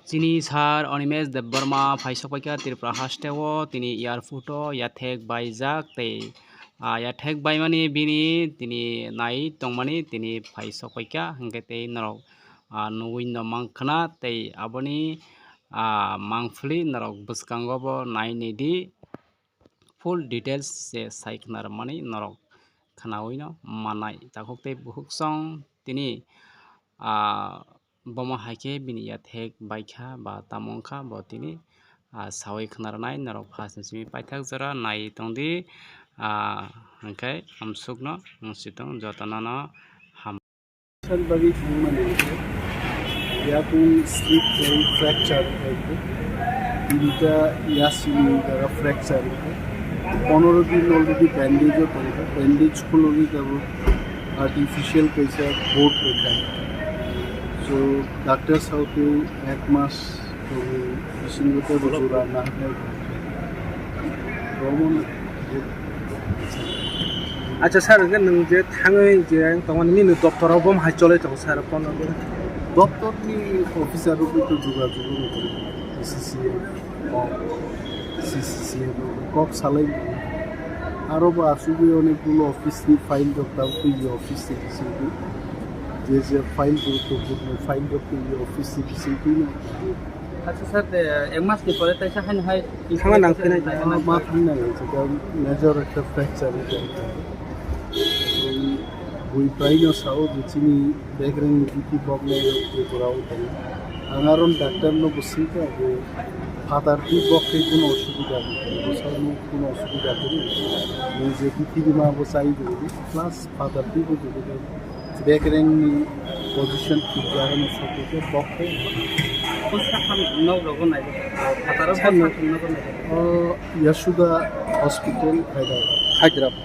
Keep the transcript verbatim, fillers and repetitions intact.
Chini sir Animesh Debbarma phai sokpaikha Tripura hasteo, tini airport o yathek baijak tei, ah, yathek baimani bini tini nai tongmani tini phai sokpaikha, hwnkhe tei norok, ah, nugui no mankha na tei aboni, ah, mangphili norok bwskango bo nai nidi. Full details se sai khna rwmani norok khnaui no mannai. Takhuk tei bukhuk song tini, ah, bomo hai khe bini yathek baikha ba tamo wngkha bo tini, ah, saui khna rwnai norok first ni simi paithak jora nai tongdi, ah, hwnkhe amsukno wngsi tong jotono no ham. Sir, bagwi thangmani yakung slip khai fracture khai khe. Tinta yasini jaga fracture khai. Pondro din already bandage o tongkha. Bandage khulogwi tabuk artificial kaisa board rwkha. So, doctor saote ek mas Tongwi bisingo tei bo jora naharnai. Roman. Acha sir, hwnkhe nwng je thangwi je ang tongmani nini doptor o bom hai cholai tongo sir, phone rok. Doptor ni officer rok to juga juga ni tongo. C C C M, C C C M rok kok salai. Aro bo asugwi onek gulo office ni file rok tang twi office ni bisingtwi. Je je file rok to file rok twi office ni bisingtwi no. Acha sir, de, ek mas ni pore taisa haino hai thangna nang phinai. Ah, ma thangna nang se, da major ekta fracture ni tong. Bui pai no sao je chini background ni biti bok nai rok je borao tong. Ang aron doctor no bo singka je father ti bok khe kuno osubida ni tong. Bo sao no kuno osubida tong. Ni je biti ni ma bo sai de plus father ti bo je Background ni position thik jaga ni sokhe khe bok khe. Bwsa ham nok rogo nai. Phataro bwsa ham nok rogo nai. O Yashoda Hospital, Hyderabad. Hyderabad.